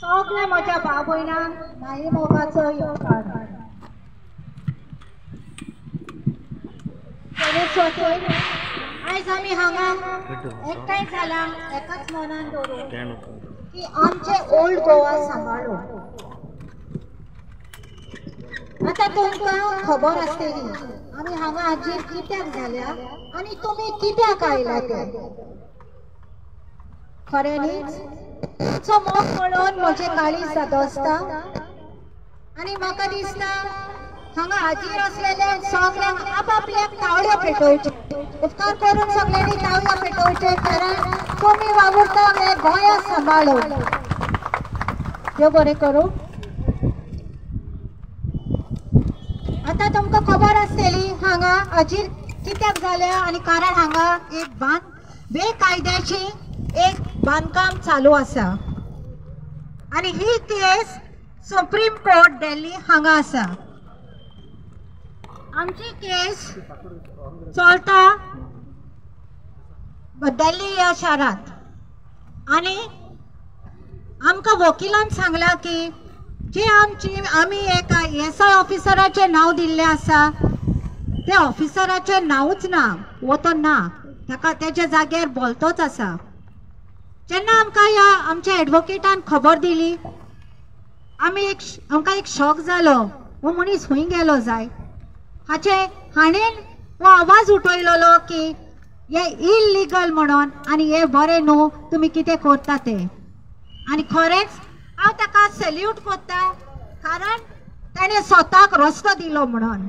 सगळ्या म्हज्या भाव भयणांक माई मोगाचो येवकार. आयज आमी हांगा एकठांय जाला एकाच मनान दवरून की आमचे ओल्ड गोवा सांबाळून. आतां तुमकां खबर आसतली आमी हांगा हाजीर कित्याक जाल्या आनी तुमी कित्याक आयला ते. खऱ्यांनीच तुमचो मोग पळोवन म्हजें काळीज धोसता आनी म्हाका दिसता हांगा हाजीर आसलेल्या सगळ्यांक आपापल्याक तावड्यो पेटोवच्यो. उपकार करून सगळ्यांनी तावड्यो पेटोवच्यो, कारण तुमी वावुरता हें गोंया सांबाळून. देव बरें करूं. आतां तुमकां खबर आसतली हांगा हाजीर कित्याक जाल्या आनी कारण हांगा एक बेकायद्याची एक बांदकाम चालू आसा आनी ही केस सुप्रीम कोर्ट दिल्ली हांगा आसा. आमची केस चलता दिल्ली ह्या शारांत आनी आमकां वकिलान सांगलां की जे आमची आमी एका एस I ऑफिसराचें नांव दिल्लें आसा त्या ऑफिसराचें नांवूच ना, वो तो ना, ताका तेज्या जाग्यार बोलतोच आसा. जेन्ना आमकां ह्या आमच्या एडवोकेटान खबर दिली आमी एक आमकां एक शॉक जालो, हो मनीस खंय गेलो जाय. हाचे हाणें हो आवाज उठयलेलो की हे इलिगल म्हणून आनी हे बरें न्हू तुमी कितें करता तें. आनी खरेंच हांव ताका सॅल्यूट करता, कारण ताणें स्वताक रस्तो दिलो म्हणून.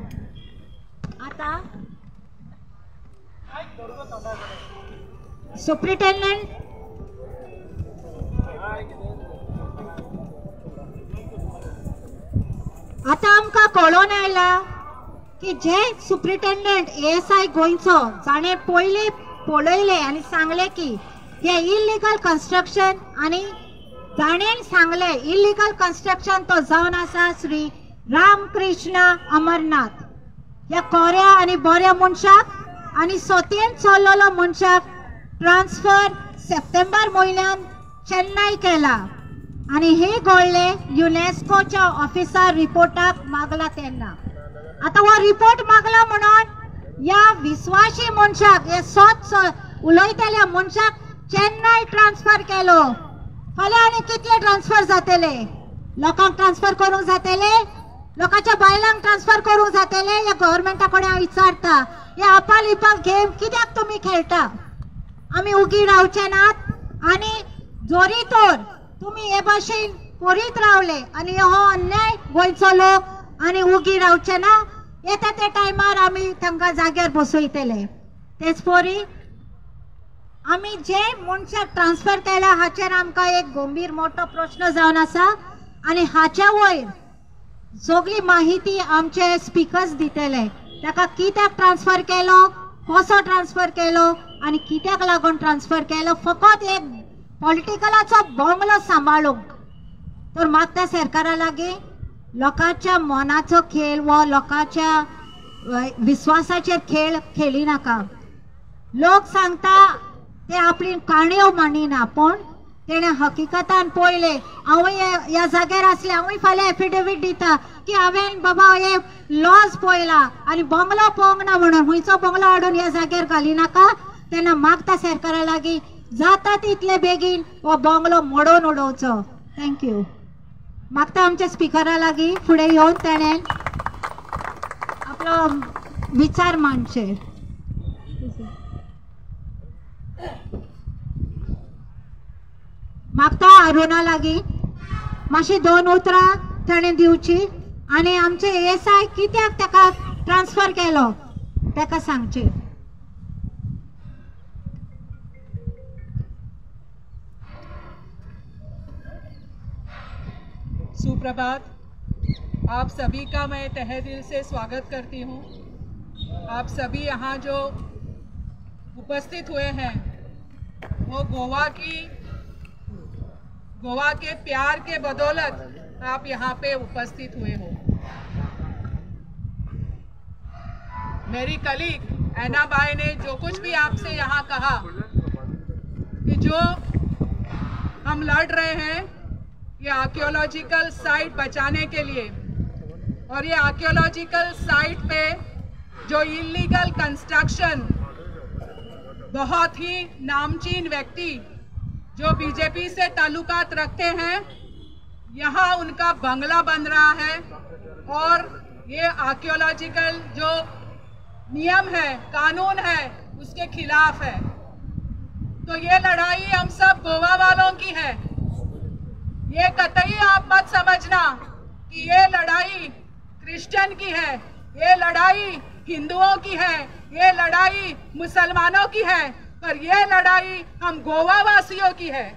आतां सुप्रिटेंडंट आतां आमकां कळोन आयला की जे सुप्रिटेंडंट एएसआय गोंयचो जाणें पयलीं पळयलें आनी सांगलें की हें इलिगल कन्स्ट्रक्शन आनी जाणें सांगलें इलिगल कन्स्ट्रक्शन तो जावन आसा श्री रामकृष्ण अमरनाथ ह्या कोऱ्या आनी बऱ्या मनशाक आनी सत्येन चल्लेलो मनशाक ट्रान्सफर सप्टेंबर म्हयन्यान चेन्नय केला आनी हे घडलें युनेस्कोच्या ऑफिसार रिपोर्टाक मागला तेन्ना. आतां हो रिपोर्ट मागला म्हणून ह्या विस्वाशी मनशाक हे सत उलयतल्या मनशाक चेन्नय ट्रान्सफर केलो. फाल्यां आनी कितले ट्रान्सफर जातले? लोकांक ट्रान्सफर करूंक जातले? लोकांच्या बायलांक ट्रान्सफर करूंक जातले? ह्या गव्हर्मेंटा कडेन हांव विचारता, हे आपाल इपाल गेम कित्याक तुमी खेळटा? आमी उगी रावचे नात आनी जोरी तर तुमी हे भाशेन करीत रावले आनी हो अन्याय गोंयचो लोक आनी उगी रावचे ना. येता त्या टायमार आमी तांकां जाग्यार बसयतले. तेच परी आमी जे मनशाक ट्रान्सफर केला हाचेर आमकां एक गंभीर मोठो प्रश्न जावन आसा आनी हाच्या वयर सगळी माहिती आमचे स्पिकर्स दितले. ताका कित्याक ट्रान्सफर केलो, कसो ट्रान्सफर केलो आनी कित्याक लागून ट्रान्सफर केलो, फकत एक पॉलिटिकलाचो बंगलो सांबाळूंक. तर मागता सरकारा लागीं लोकांच्या मनाचो खेळ वा लोकांच्या विस्वासाचेर खेळ खेळी नाका. लोक सांगता ते आपली काणयो मांडिना, पूण तेणें हकीकतान पळयलें. हांवूय ह्या जाग्यार आसलें, हांवूय फाल्यां एफिडेवीट दिता की हांवें बाबा हे लॉज पळयला आनी बंगलो पळोवंक ना म्हणून खंयचो बंगलो हाडून ह्या जाग्यार घालिनाका. तेन्ना मागता सरकारा लागीं जाता तितले बेगीन हो बंगलो मोडोवन उडोवचो. Thank you. मागता आमच्या स्पिकरा लागीं फुडें येवन ताणें आपलो विचार मांडचे. मागता अरुणा लागीं मातशी दोन उतरां ताणें दिवची आनी आमचे एएसआय कित्याक ताका ट्रान्सफर केलो ताका सांगचें. सुप्रभात। आप सभी का मैं तहे दिल से स्वागत करती हूँ। आप सभी यहाँ जो उपस्थित हुए हैं वो गोवा के प्यार के बदौलत आप यहाँ पे उपस्थित हुए हो। मेरी कलीग ऐना बाई ने जो कुछ भी आपसे यहाँ कहा कि जो हम लड़ रहे हैं ये आर्कियोलॉजिकल साइट बचाने के लिए। और ये आर्कियोलॉजिकल साइट पे जो इलीगल कंस्ट्रक्शन, बहुत ही नामचीन व्यक्ति जो बीजेपी से ताल्लुकात रखते हैं, यहाँ उनका बंगला बन रहा है। और ये आर्कियोलॉजिकल जो नियम है, कानून है, उसके खिलाफ है। तो ये लड़ाई हम सब गोवा वालों की है। ये कतई आप मत समझना कि ये लड़ाई क्रिश्चियन की है, ये लड़ाई हिंदुओं की है, ये लड़ाई मुसलमानों की है, पर ये लड़ाई हम गोवा वासियों की है।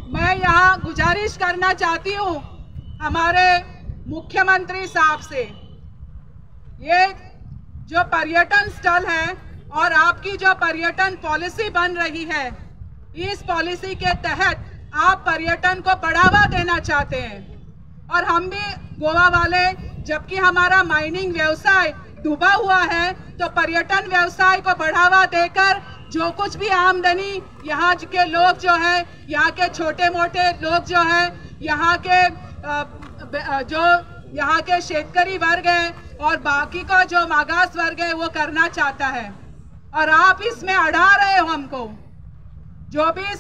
मैं यहाँ गुजारिश करना चाहती हूँ हमारे मुख्यमंत्री साहब से, ये जो पर्यटन स्थल है और आपकी जो पर्यटन पॉलिसी बन रही है, इस पॉलिसी के तहत आप पर्यटन को बढ़ावा देना चाहते हैं। और हम भी गोवा वाले, जबकि हमारा माइनिंग व्यवसाय डूबा हुआ है, तो पर्यटन व्यवसाय को बढ़ावा देकर जो कुछ भी आमदनी यहाँ के लोग जो है, यहाँ के छोटे मोटे लोग जो है, यहाँ के जो यहाँ के शेतकरी वर्ग है और बाकी का जो मागास वर्ग है, वो करना चाहता है। और आप इसमें अड़ा रहे हो हमको। जो भी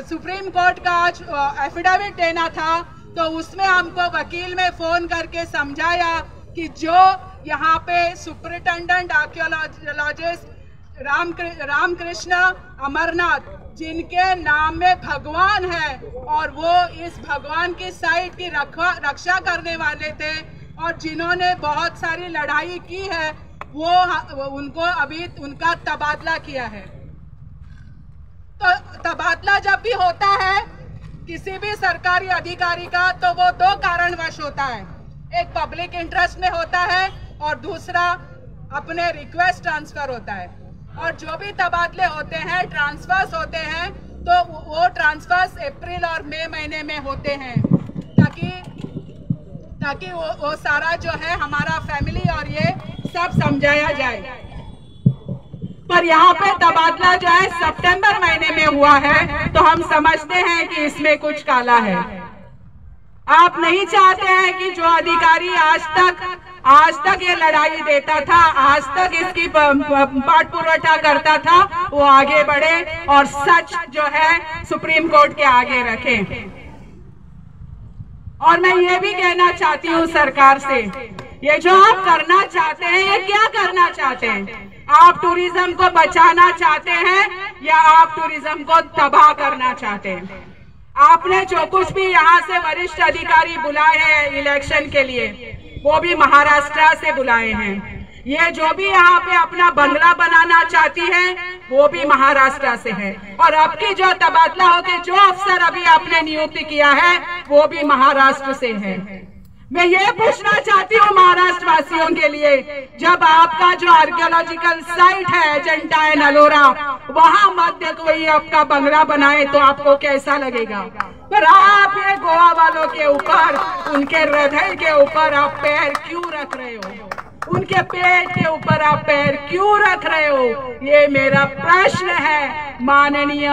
सुप्रीम कोर्ट का आज एफिडेविट देना था, तो उसमें हमको वकील में फ़ोन करके समझाया कि जो यहाँ पे सुपरिटेंडेंट आर्कियोलॉजिस्ट रामकृष्ण अमरनाथ, जिनके नाम में भगवान है और वो इस भगवान की साइट की रक्षा करने वाले थे और जिन्होंने बहुत सारी लड़ाई की है, वो उनको अभी उनका तबादला किया है। तो तबादला जब भी होता है किसी भी सरकारी अधिकारी का, तो वो दो कारणवश होता है, एक पब्लिक इंटरेस्ट में होता है और दूसरा अपने रिक्वेस्ट ट्रांसफर होता है। और जो भी तबादले होते हैं, ट्रांसफर्स होते हैं, तो वो ट्रांसफर्स अप्रैल और मई महीने में होते हैं, ताकि वो सारा जो है हमारा फैमिली और ये सब समझाया जाए। पर यहाँ पे तबादला जो है सितंबर महीने में हुआ है, तो हम समझते हैं कि इसमें कुछ काला है। आप नहीं चाहते हैं कि जो अधिकारी आज तक ये लड़ाई देता था, आज तक इसकी पाठ पुरवठा करता था, वो आगे बढ़े और सच जो है सुप्रीम कोर्ट के आगे रखे। और मैं ये भी कहना चाहती हूँ सरकार से, ये जो आप करना चाहते हैं, ये क्या करना चाहते हैं? आप टूरिज्म को बचाना चाहते हैं या आप टूरिज्म को तबाह करना चाहते हैं? आपने जो कुछ भी यहाँ से वरिष्ठ अधिकारी बुलाए हैं इलेक्शन के लिए, वो भी महाराष्ट्र से बुलाए हैं। ये जो भी यहाँ पे अपना बंगला बनाना चाहती है, वो भी महाराष्ट्र से है। और अब की जो तबादला होके जो अफसर अभी आपने नियुक्त किया है, वो भी महाराष्ट्र से है। मैं ये पूछना चाहती हूँ महाराष्ट्र वासियों के लिए, जब आपका जो आर्कियोलॉजिकल साइट है अजंता एंड अलोरा, वहां मध्य कोई आपका बंगला बनाए तो आपको कैसा लगेगा? पर आप ये गोवा वालों के ऊपर, उनके हृदय के ऊपर आप पैर क्यों रख रहे हो? उनके पेट के ऊपर आप पैर क्यों रख रहे हो? ये मेरा प्रश्न है माननीय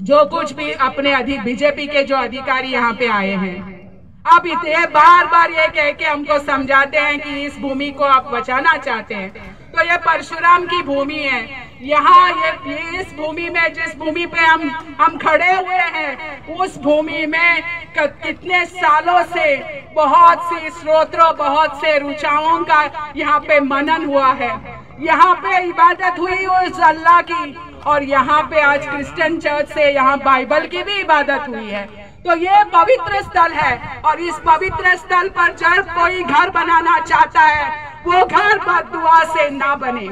जो कुछ भी अपने बीजेपी के जो अधिकारी यहाँ पे आए हैं। अब इतने बार बार ये कह के हमको समझाते हैं कि इस भूमि को आप बचाना चाहते हैं, तो ये परशुराम की भूमि है। यहाँ ये इस भूमि में, जिस भूमि पे हम खड़े हुए हैं, उस भूमि में कितने सालों से बहुत सी स्रोतों, बहुत से रुचाओं का यहाँ पे मनन हुआ है। यहाँ पे इबादत हुई उस अल्लाह की, और यहाँ पे आज क्रिश्चियन चर्च से यहाँ बाइबल की भी इबादत हुई है। तो ये पवित्र स्थल है, और इस पवित्र स्थल पर जब कोई घर बनाना चाहता है, वो घर बद्दुआ से ना बने,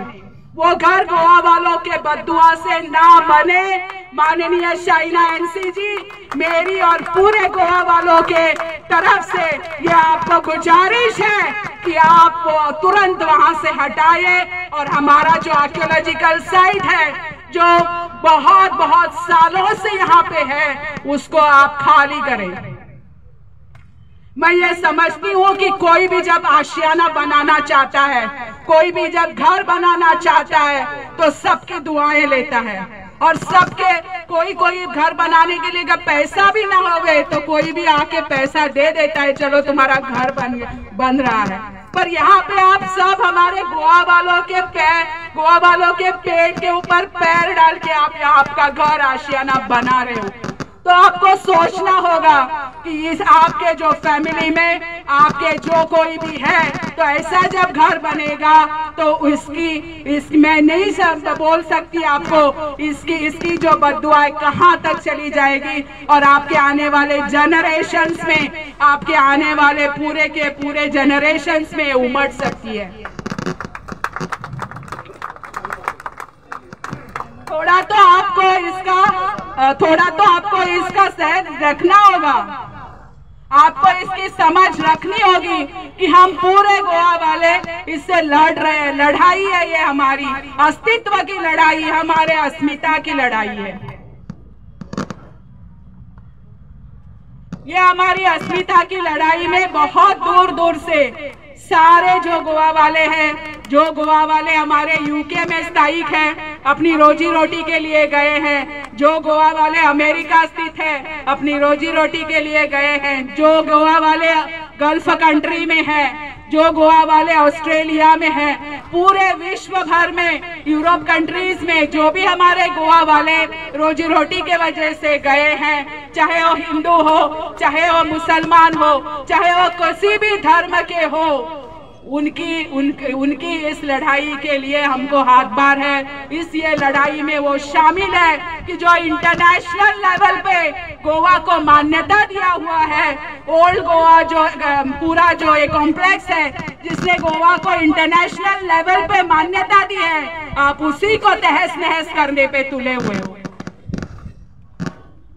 वो घर गोवा वालों के बद्दुआ से ना बने। माननीय शाइना एनसी जी, मेरी और पूरे गोवा वालों के तरफ से ये आपको गुजारिश है कि आप वो तुरंत वहां से हटाए, और हमारा जो आर्कियोलॉजिकल साइट है, जो बहुत बहुत सालों से यहाँ पे है, उसको आप खाली करें। मैं ये समझती हूँ कि कोई भी जब आशियाना बनाना चाहता है कोई भी जब घर बनाना चाहता है तो सबकी दुआएं लेता है और सबके कोई कोई घर बनाने के लिए अगर पैसा भी ना होवे तो कोई भी आके पैसा दे देता है, चलो तुम्हारा घर बन रहा है। पर यहाँ पे आप सब हमारे गोवा वालों के पेट के ऊपर पैर डाल के आप यहाँ आपका घर आशियाना बना रहे हो। तो आपको सोचना होगा कि इस आपके जो फैमिली में आपके जो कोई भी है, तो ऐसा जब घर बनेगा तो इसकी इस मैं नहीं बोल सकती आपको इसकी इसकी जो बद्दुआएं कहाँ तक चली जाएगी और आपके आने वाले जनरेशन्स में, आपके आने वाले पूरे के पूरे जनरेशन्स में उमड़ सकती है। थोड़ा तो आपको इसका सहज रखना होगा, आपको इसकी समझ रखनी होगी कि हम पूरे गोवा वाले इससे लड़ रहे हैं। लड़ाई है ये हमारी अस्तित्व की लड़ाई, हमारे अस्मिता की लड़ाई है। ये हमारी अस्मिता की लड़ाई में बहुत दूर दूर से सारे जो गोवा वाले हैं, जो गोवा वाले हमारे यूके में स्थायिक हैं, अपनी रोजी रोटी के लिए गए हैं, जो गोवा वाले अमेरिका स्थित हैं, अपनी रोजी रोटी के लिए गए हैं, जो गोवा वाले गल्फ कंट्री में हैं, जो गोवा वाले ऑस्ट्रेलिया में हैं, पूरे विश्व भर में, यूरोप कंट्रीज में जो भी हमारे गोवा वाले रोजी रोटी के वजह से गए हैं, चाहे वो हिंदू हो, चाहे वो मुसलमान हो, चाहे वो किसी भी धर्म के हो, उनकी उनकी उनकी इस लड़ाई के लिए हमको हाथ बार है। इस ये लड़ाई में वो शामिल है कि जो इंटरनेशनल लेवल पे गोवा को मान्यता दिया हुआ है, ओल्ड गोवा जो पूरा जो एक कॉम्प्लेक्स है जिसने गोवा को इंटरनेशनल लेवल पे मान्यता दी है, आप उसी को तहस नहस करने पे तुले हुए हो।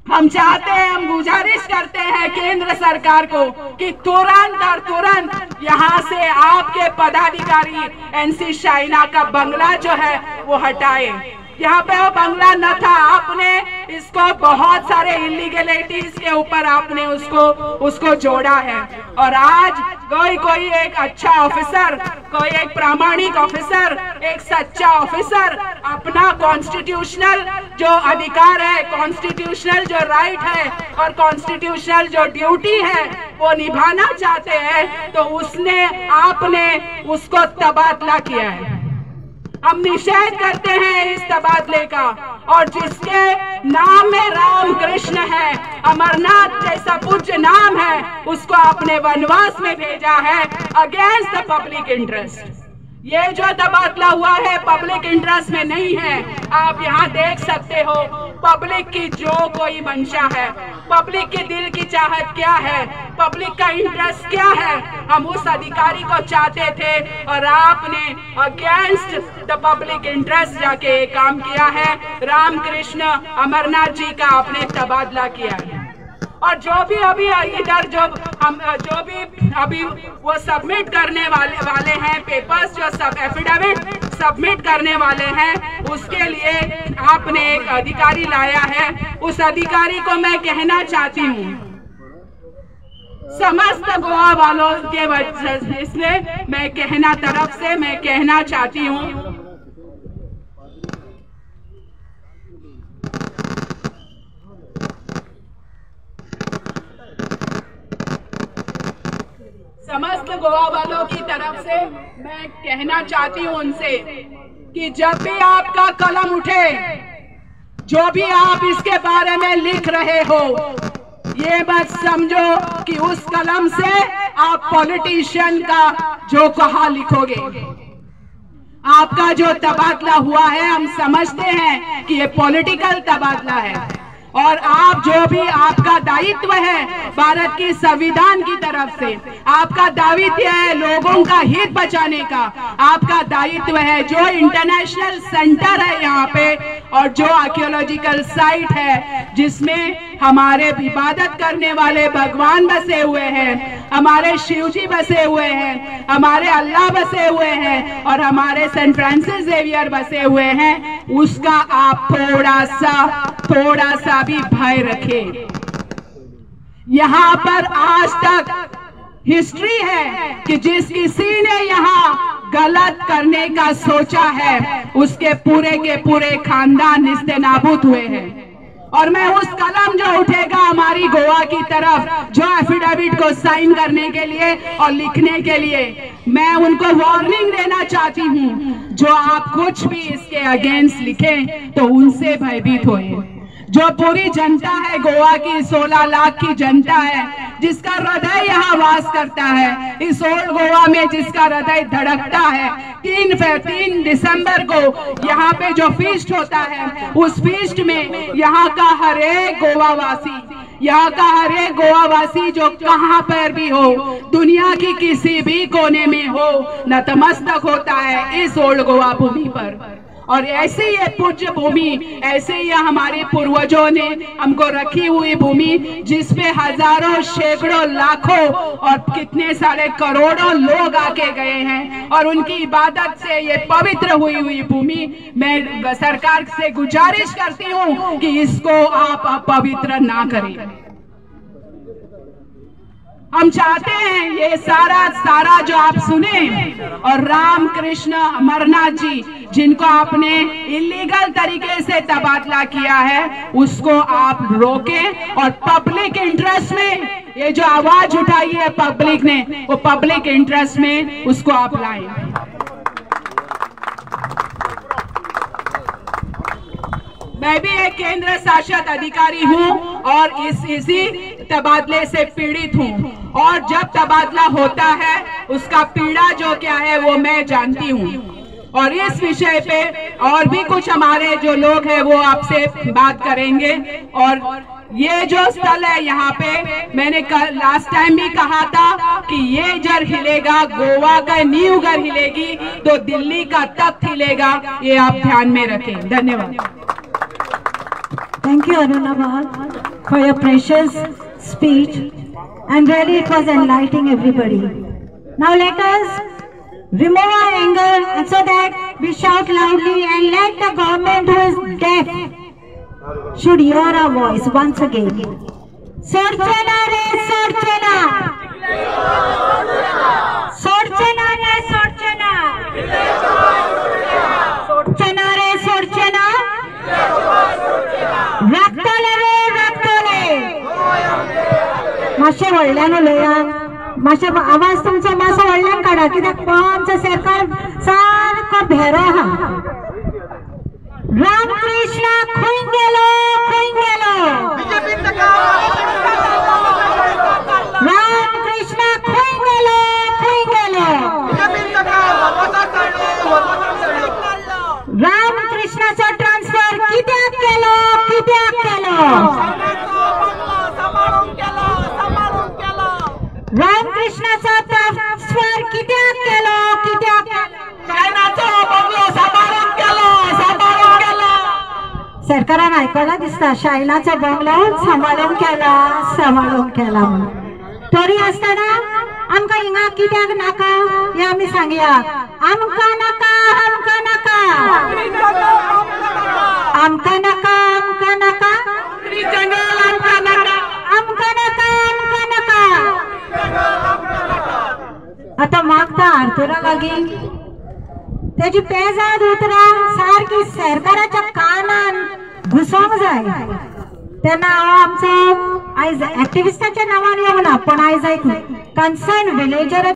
हम चाहते हैं, हम गुजारिश करते हैं केंद्र सरकार को कि तुरंत और तुरंत यहाँ से आपके पदाधिकारी एनसी शाइना का बंगला जो है वो हटाए। यहाँ पे वो बंगला न था, आपने इसको बहुत सारे इलीगलिटीज के ऊपर आपने उसको जोड़ा है। और आज कोई कोई एक अच्छा ऑफिसर, कोई एक प्रामाणिक ऑफिसर, एक सच्चा ऑफिसर अपना कॉन्स्टिट्यूशनल जो अधिकार है, कॉन्स्टिट्यूशनल जो राइट है और कॉन्स्टिट्यूशनल जो ड्यूटी है वो निभाना चाहते हैं, तो उसने आपने उसको तबादला किया है। हम निषेध करते हैं इस तबादले का। और जिसके नाम में राम कृष्ण है, अमरनाथ जैसा पूज्य नाम है, उसको आपने वनवास में भेजा है अगेंस्ट the public interest. ये जो तबादला हुआ है पब्लिक इंटरेस्ट में नहीं है। आप यहाँ देख सकते हो पब्लिक की जो कोई मंशा है, पब्लिक के दिल की चाहत क्या है, पब्लिक का इंटरेस्ट क्या है, हम उस अधिकारी को चाहते थे और आपने अगेंस्ट the public interest जाके ये काम किया है। रामकृष्ण अमरनाथ जी का आपने तबादला किया है। और जो भी अभी इधर जो भी अभी वो सबमिट करने वाले हैं पेपर्स, जो सब एफिडेविट सबमिट करने वाले हैं, उसके लिए आपने एक अधिकारी लाया है। उस अधिकारी को मैं कहना चाहती हूँ समस्त गोवा वालों के वजह इसलिए मैं कहना तरफ से मैं कहना चाहती हूँ, समस्त गोवा वालों की तरफ से मैं कहना चाहती हूँ उनसे कि जब भी आपका कलम उठे, जो भी आप इसके बारे में लिख रहे हो, ये मत समझो कि उस कलम से आप पॉलिटिशियन का जो कहा लिखोगे। आपका जो तबादला हुआ है, हम समझते हैं कि ये पॉलिटिकल तबादला है और आप जो भी आपका दायित्व है भारत की संविधान की तरफ से, आपका दायित्व है लोगों का हित बचाने का, आपका दायित्व है जो इंटरनेशनल सेंटर है यहाँ पे और जो आर्कियोलॉजिकल साइट है जिसमें हमारे इबादत करने वाले भगवान बसे हुए हैं, हमारे शिवजी बसे हुए हैं, हमारे अल्लाह बसे हुए हैं और हमारे सेंट फ्रांसिस जेवियर बसे हुए हैं, उसका आप थोड़ा सा भी भय रखें। यहाँ पर आज तक हिस्ट्री है कि जिस किसी ने यहाँ गलत करने का सोचा है उसके पूरे के पूरे खानदान निस्ते नाबूद हुए हैं। और मैं उस कलम जो उठेगा हमारी गोवा की तरफ, जो एफिडेविट को साइन करने के लिए और लिखने के लिए, मैं उनको वार्निंग देना चाहती हूँ, जो आप कुछ भी इसके अगेंस्ट लिखें तो उनसे भयभीत होए। जो पूरी जनता है गोवा की, 16 लाख की जनता है, जिसका हृदय यहाँ वास करता है, इस ओल्ड गोवा में जिसका हृदय धड़कता है, 3 दिसंबर को यहाँ पे जो फीस्ट होता है, उस फीस्ट में यहाँ का हर एक गोवावासी, यहाँ का हर एक गोवावासी जो कहाँ पर भी हो, दुनिया की किसी भी कोने में हो, नतमस्तक होता है इस ओल्ड गोवा भूमि पर। और ऐसे ये पूज्य भूमि, ऐसे ये हमारे पूर्वजों ने हमको रखी हुई भूमि, जिसपे हजारों सैकड़ों लाखों और कितने सारे करोड़ों लोग आके गए हैं और उनकी इबादत से ये पवित्र हुई हुई भूमि, मैं सरकार से गुजारिश करती हूँ कि इसको आप अपवित्र ना करें। हम चाहते हैं ये सारा सारा जो आप सुने, और राम कृष्ण अमरनाथ जी जिनको आपने इलीगल तरीके से तबादला किया है, उसको आप रोकें। और पब्लिक इंटरेस्ट में ये जो आवाज उठाई है पब्लिक ने, वो पब्लिक इंटरेस्ट में उसको आप लाएं। मैं भी एक केंद्र शासित अधिकारी हूँ और इसी तबादले से पीड़ित हूँ, और जब तबादला होता है उसका पीड़ा जो क्या है वो मैं जानती हूँ। और इस विषय पे और भी कुछ हमारे जो लोग हैं वो आपसे बात करेंगे। और ये जो स्थल है यहाँ पे, मैंने लास्ट टाइम भी कहा था कि ये जर हिलेगा, गोवा का नींव घर हिलेगी तो दिल्ली का तख्त हिलेगा, ये आप ध्यान में रखें। धन्यवाद। Thank you, Aruna Bahl, for your precious speech, and really it was enlightening everybody. Now let us remove our anger and so that we shout loudly and let the government who is deaf should hear our voice once again. Sorchena re sorchena, sorchena re sorchena, sorchena re sorchena, रक्तले रे रक्तले। मातशें व्हडल्यान उलया, मातशें आवाज तुमचो मातसो व्हडल्यान काडा, कित्याक आमचो सरकार सारको भेरो आहा। रामकृष्ण खंय गेलो, खंय गेलो, रामकृष्ण खंय गेलो, खंय गेलो, रामकृष्णाचो ट्रान्सफर कित्याक केलो, कित्याक केलो, रामकृष्णाचो ट्रान्सफर कित्याक केलो, कित्याक केलो। सरकारान आयकलां दिसता, शायनाचो बंगलो सांबाळून केला, सांबाळून केला म्हणून। तरी आसतना आमकां हिंगा कित्याक नाका हें आमी सांगया। आमकां नाका, आमकां नाका, आमकां नाका, आमकां नाका, आमकां नाका, आमकां नाका। आतां मागता आर्थुरा लागीं तेजी पेजाद उतरां सारकी सरकाराच्या कानान घुसोंक जाय। तेन्ना हांव आमचो आयज एक्टिविस्टाच्या नांवान येवना, पूण आयज एक कन्सर्न विलेजर